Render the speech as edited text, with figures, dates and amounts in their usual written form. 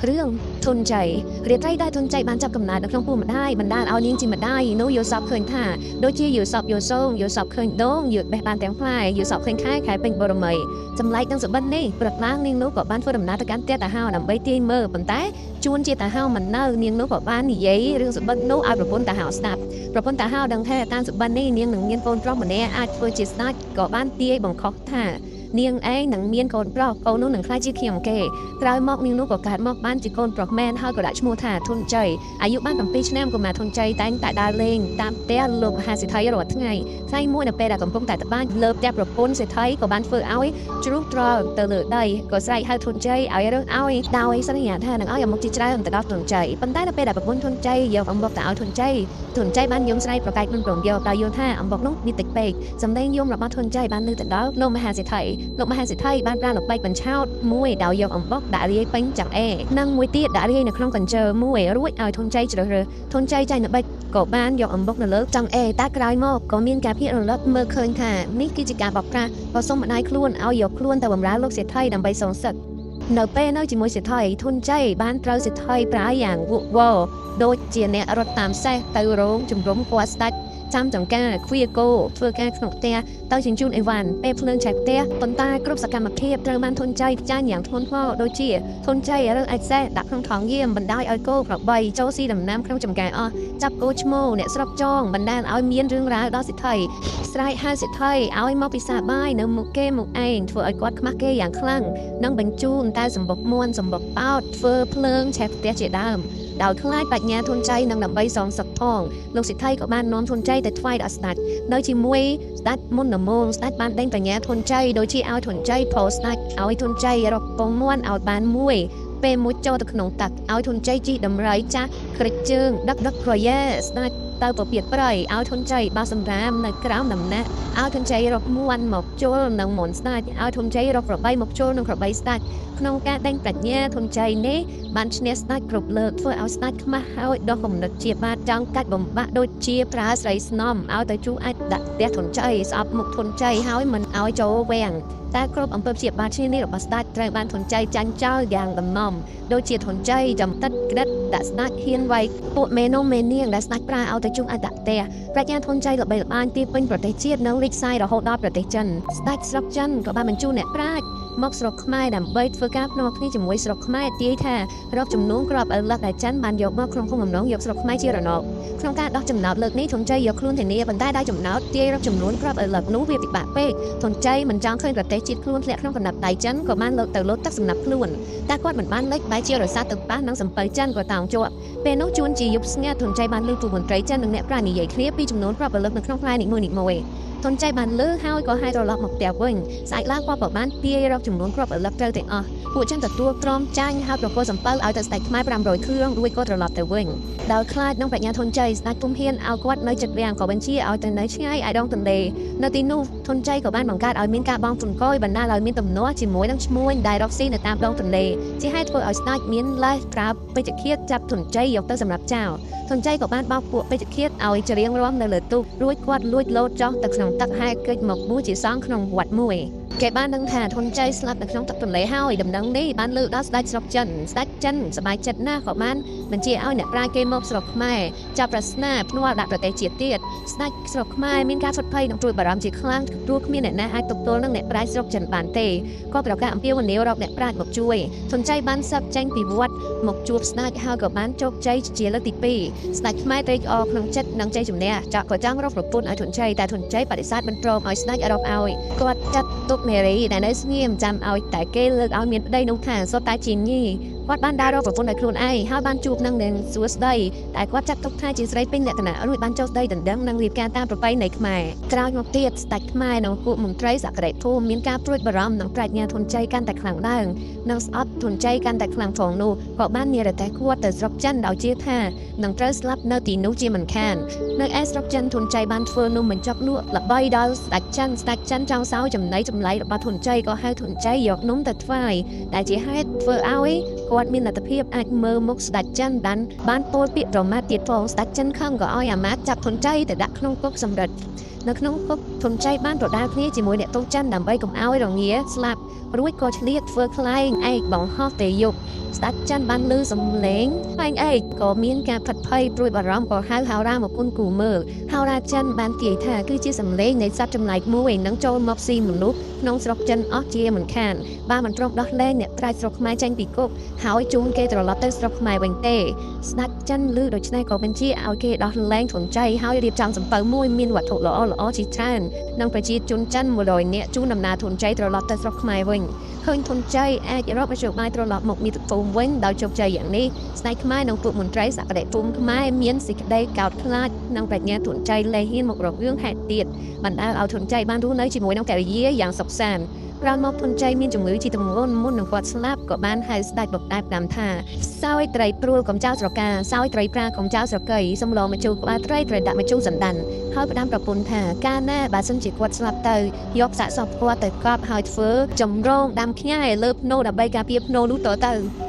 រឿងធនជ័យរាត្រីដែលធនជ័យបានចាប់កំណើតនៅក្នុងពោះម្ដាយបណ្ដាលឲ្យនាងជាម្ដាយនោះយល់សពឃើញថាដូចជាយល់សពយល់សូងយល់សពឃើញដងយល់បេះបានទាំងផ្លែយល់សពឃើញខែខែពេញបរមីចម្លែកនឹងសុបិននេះព្រឹកឡើងនាងនោះក៏បានធ្វើដំណើរទៅកាន់ផ្ទះតាហៅដើម្បីទាញមើលប៉ុន្តែជួនជាតាហៅមិននៅនាងនោះក៏បាននិយាយរឿងសុបិននោះឲ្យប្រពន្ធតាហៅស្ដាប់ប្រពន្ធតាហៅដឹងថាតាមសុបិននេះនាងនឹងមានកូនប្រុសម្នាក់អាចធ្វើជាស្ដេចក៏បានទាយបង្ខុសថានាងឯងនឹងមានកូនប្រុសកូននោះនឹងក្លាយជាខ្ញុំគេក្រោយមកនាងនោះក៏កើតមកបានជាកូនប្រុសមែនហើយក៏ដាក់ឈ្មោះថាធុនជ័យអាយុបាន7ឆ្នាំកុមារធុនជ័យតែងតែដើរលេងតាមផ្ទះលោកមហាសេដ្ឋីរាល់ថ្ងៃថ្ងៃមួយនៅពេលដែលកំពុងតែត្បាញលើផ្ទះប្រពន្ធសេដ្ឋីក៏បានធ្វើឲ្យជ្រុះត្រល់ទៅលើដីក៏ស្រែកហៅធុនជ័យឲ្យរើសឲ្យដោយសន្យាថានឹងឲ្យអំបុកជាច្រើនទៅដល់ធុនជ័យប៉ុន្តែនៅពេលដែលប្រពន្ធធុនជ័យយកអំបុកទៅឲ្យធុនជ័យធុនជ័យបានយំស្រែកប្រកែកមិនព្រមយកដោយយល់ថាអំបុកនោះមានតិចពេកសម្លេងយំរបស់ធុនជ័យបានឮទៅដល់លោកមហាសេដ្ឋីលោកមហាសេដ្ឋីបានប្រើល្បិចបញ្ឆោតមួយដោយយកអំបុកដាក់រាយពេញចង្អេរនិងមួយទៀតដាក់រាយនៅក្នុងកញ្ជើមួយរួចឲ្យធុនជ័យជ្រើសរើសធុនជ័យចាញ់ល្បិចក៏បានយកអំបុកនៅលើចង្អេរតែក្រោយមកក៏មានការភាគរលឹកមើលឃើញថានេះគឺជាការបោកប្រាស់ក៏សូមម្ដាយខ្លួនឲ្យយកខ្លួនទៅបម្រើលោកសេដ្ឋីដើម្បីសងសឹកនៅពេលនៅជាមួយសេដ្ឋីធុនជ័យបានត្រូវសេដ្ឋីប្រើយ៉ាងវក់វរដូចជាអ្នករត់តាមសេះទៅរោងជំរំគាត់ស្ដេចចាំចង្ការខ្វៀគោធ្វើការក្នុងផ្ទះទៅជញ្ជូនអីវ៉ាន់ពេលភ្លើងឆេះផ្ទះប៉ុន្តែគ្រប់សកម្មភាពត្រូវបានធុនជ័យចាញ់យ៉ាងធ្ងន់ធ្ងរដូចជាធុនជ័យរើសអាចសេះដាក់ក្នុងថងយាមបណ្ដោយឲ្យគោក្របីចូលស៊ីដំណាំក្នុងចំការអស់ចាប់គោឈ្មោលអ្នកស្រុកចងបណ្ដាលឲ្យមានរឿងរ៉ាវដល់សេដ្ឋីស្រែកហៅសេដ្ឋីឲ្យមកពិសាបាយនៅមុខគេមុខឯងធ្វើឲ្យគាត់ខ្មាស់គេយ៉ាងខ្លាំងនិងបញ្ជូនតែសម្បុកមួនសម្បុកប៉ោតធ្វើភ្លើងឆេះផ្ទះជាដើមដោយខ្លាចបញ្ញាធុនជ័យនិងដើម្បីសងសឹកផងលោកសេដ្ឋីក៏បាននាំធុនជ័យទៅថ្វាយដល់ស្ដេចនៅជាមួយស្ដេចមុនដំបូងស្ដេចបានដេញបញ្ញាធុនជ័យដូចជាឲ្យធុនជ័យផោស្ដេចឲ្យធុនជ័យរកពងមាន់ឲ្យបានមួយពេលមួយចូលទៅក្នុងទឹកឲ្យធុនជ័យជិះដំរីចាស់ក្រិចជើងដឹកដឹកក្រយ៉ែស្ដេចទៅពពាតព្រៃឲ្យធុនជ័យបោះសម្រាមនៅក្រោមដំណាក់ឲ្យធុនជ័យរកមាន់មកជល់នឹងមុនស្ដេចឲ្យធុនជ័យរកក្របីមកជល់នឹងក្របីស្ដេចក្នុងការដេញប្រាជ្ញាធុនជ័យនេះបានឈ្នះស្ដេចគ្រប់លើកធ្វើឲ្យស្ដេចខ្មាស់ហើយដោះគំនិតជាបាតចង់កាច់បំបាក់ដូចជាប្រើស្រីស្នំឲ្យទៅជួអាចដាក់ផ្ទះធុនជ័យស្អប់មុខធុនជ័យហើយមិនឲ្យចូលវាំងតែគ្រប់អំពើព្យាបាទឈ្នះនេះរបស់ស្ដេចត្រូវបានធុនជ័យចាញ់ចោលយ៉ាងដំណំដូចជាធុនជ័យចំតិតក្តិតដាក់ស្ដេចហ៊ានវាយពួកមេនំមេនាងដែលស្ដេចប្រើឲ្យទៅជួអាចដាក់ផ្ទះប្រាជ្ញាធុនជ័យល្បីល្បាញទីពេញប្រទេសជាតិនិងរីកសាយរហូតដល់ប្រទេសចិនស្ដេចស្រុកចិនក៏បានបញ្ជូនអ្នកប្រាជ្ញមកស្រុកខ្មែរដើម្បីធ្វើការភ្នាល់គ្នាជាមួយស្រុកខ្មែរទាយថារកចំនួនក្របឪឡឹកដែលចិនបានយកមកក្នុងគោលបំណងយកស្រុកខ្មែរជារណបក្នុងការដោះចំណោទលើកនេះធុនជ័យយកខ្លួនធានាប៉ុន្តែដោយចំណោទទាយរកចំនួនក្របឪឡឹកនោះវាពិបាកពេកធុនជ័យមិនចង់ឃើញប្រទេសជាតិខ្លួនធ្លាក់ក្នុងកណ្ដាប់ដៃចិនក៏បានលើកទៅលោតទឹកសំណាប់ខ្លួនតែគាត់មិនបានលេចបែរជារសាទឹកប៉ះនឹងសំពៅចិនក៏តោងជាប់ពេលនោះជួនជាយប់ស្ងាត់ធុនជ័យបានលើកទូមន្ត្រីចិននិងអ្នកប្រាជ្ញនិយាយគ្នាពីចំនួនក្របឪឡឹកនៅក្នុងផ្លែនីមួយៗធុនជ័យបានលើហើយក៏ហែត្រឡប់មកផ្ទះវិញស្អែកឡើងគាត់ក៏បានទាយរកចំនួនគ្រាប់ឪឡឹកត្រូវទាំងអស់ពួកចិនទទួលក្រមចាញ់ហើយប្រគល់សំពៅឲ្យទៅស្ដេចខ្មែរ500គ្រឿងរួចក៏ត្រឡប់ទៅវិញដោយខ្លាចនឹងប្រាជ្ញាធុនជ័យស្ដេចពុំហ៊ានឲ្យគាត់នៅចិត្តវាំងក៏បញ្ជាឲ្យទៅនៅឆ្ងាយឯដងទន្លេនៅទីនោះធុនជ័យក៏បានបង្កើតឲ្យមានការបង់ទុនកយបណ្ដាលឲ្យមានទំនាស់ជាមួយនឹងឈ្មួញដែលរកស៊ីនៅតាមដងទន្លេជាហេតុធ្វើឲ្យស្ដេចមានលេសប្រើពេជ្ជឃាតចាប់ធុនជ័យយកទៅសម្រាប់ចោលធុនជ័យក៏បានបោកពួកពេជ្ជឃាតឲ្យច្រៀងរាំនៅលើទូករួចគាត់លួចលោតចុះទៅក្នុងទឹកហែកិច្ចមកបួសជាសង្ឃក្នុងវត្តមួយគេបានដឹងថាធុនជ័យស្លាប់នៅក្នុងទឹកទន្លេហើយដំណឹងនេះបានលើកដល់ស្ដេចស្រុកចិនស្ដេចចិនសប្បាយចិត្តណាស់ក៏បានបញ្ជាឲ្យអ្នកប្រាជ្ញគេមកស្រុកខ្មែរចាប់ប្រស្នាភ្នាល់ដាក់ប្រទេសជាតិទៀតស្ដេចស្រុកខ្មែរមានការសុតភ័យនិងព្រួយបារម្ភជាខ្លាំងព្រោះគ្មានអ្នកណាអាចទប់ទល់នឹងអ្នកប្រាជ្ញស្រុកចិនបានទេក៏ប្រកាសអំពាវនាវរកអ្នកប្រាជ្ញមកជួយធុនជ័យបានសឹកចេញពីវត្តមកជួបស្ដេចហើយក៏បានជោគជ័យជាលើកទី2ស្ដេចខ្មែរត្រេកអរក្នុងចិត្តនិងជ័យជំនះចាក់ក៏ចង់រកប្រពន្ធឲ្យធុនជ័យតែធុនជ័យបដិសេធមិនព្រមឲ្យស្ដេចរកឲ្យគាត់ចាត់ទុកនារីដែលនៅស្ងៀមចាំឲ្យតែគេលើកឲ្យមានប្តីនោះថាសុទ្ធតែជាញីគាត់បានដើររកប្រពន្ធឲ្យខ្លួនឯងហើយបានជួបនឹងនាងសួស្តីតែគាត់ចាត់ទុកថាជាស្រីពេញលក្ខណៈរួចបានចុះស្ដីដណ្ដឹងនិងរៀបការតាមប្រពៃណីខ្មែរក្រោយមកទៀតស្ដេចខ្មែរនិងពួកមន្ត្រីសក្តិភូមិមានការព្រួយបារម្ភនឹងប្រាជ្ញាធុនជ័យកាន់តែខ្លាំងឡើងនិងស្អប់ធុនជ័យកាន់តែខ្លាំងផងនោះក៏បាននិរទេសគាត់ទៅស្រុកចិនដោយជឿថានឹងត្រូវស្លាប់នៅទីនោះជាមិនខាននៅឯស្រុកចិនធុនជ័យបានធ្វើនំបញ្ចុកលក់ល្បីដល់ស្ដេចចិនស្ដេចចិនចង់សោយចំណីចម្លែករបស់ធុនជ័យក៏ហៅធុនជ័យយកនំទៅថ្វាយដែលជាហេតុធ្វើឲ្យគាត់មានលទ្ធភាពអាចមើលមុខស្ដេចចិនបានពោលពាក្យប្រមាថទៀតផងស្ដេចចិនខឹងក៏ឲ្យអាមាត្យចាប់ធុនជ័យទៅដាក់ក្នុងគុកសម្រិតនៅក្នុងគុកធុនជ័យបានប្រដាល់គ្នាជាមួយអ្នកទោសចិនដើម្បីកុំឲ្យរងាស្លាប់ រួចក៏ឆ្លៀតធ្វើខ្លែងឯកបង្ហោះទេយប់។ ស្ដេចចិនបានឮសំឡេងខ្លែងឯកក៏មានការផិតភ័យព្រួយបារម្ភ ក៏ហៅហោរាមកគុណគូមើល។ ហោរាចិនបានទាយថា គឺជាសំឡេងនៃសត្វចម្លែកមួយនឹងចូលមកស៊ីមនុស្សក្នុងស្រុកចិនអស់ជាមិនខាន បើមិនព្រមដោះលែងអ្នកប្រាជ្ញស្រុកខ្មែរចេញពីគុក ហើយជូនគេត្រឡប់ទៅស្រុកខ្មែរវិញទេ។ ស្ដេចចិនឮដូច្នេះក៏បញ្ជាឲ្យគេដោះលែងធនជ័យ ហើយរៀបចំសំពៅមួយមានវត្ថុល្អល្អជាច្រើន និងប្រជាជនចិន100នាក់ ជូនដំណើរធនជ័យត្រឡប់ទៅស្រុកខ្មែរវិញ។ ឃើញធនជ័យអាចរកមធ្យោបាយត្រឡប់មកមាតុភូមិវិញដោយជោគជ័យយ៉ាងនេះ ស្ដេចខ្មែរនិងពួកមន្ត្រីសក្តិភូមិខ្មែរមានសេចក្តីកោតខ្លាច និងប្រាជ្ញាធនជ័យលែងហ៊ានមករករឿងហេតុទៀត បណ្ដាលឲ្យធនជ័យបានរស់នៅជាមួយនឹងភរិយាយ៉ាងសុខសាន្ត។ ក្រោយមកធនជ័យមានជំងឺជាទម្ងន់ មុននឹងគាត់ស្លាប់ក៏បានហៅស្ដេចមកតែផ្ដាំថា សោយត្រីព្រួលកុំចោលស្រកា សោយត្រីប្រាកុំចោលស្រកី សំឡមជូរក្បាលត្រីត្រូវដាក់មជូរសណ្ដាន ហើយផ្ដាំប្រពន្ធថា កាលណាបើសិនជាគាត់ស្លាប់ទៅ យកសាកសពគាត់ទៅកប់ ហើយធ្វើចម្រងដាំខ្ញែលើភ្នោដើម្បីការពារភ្នោនោះតទៅ។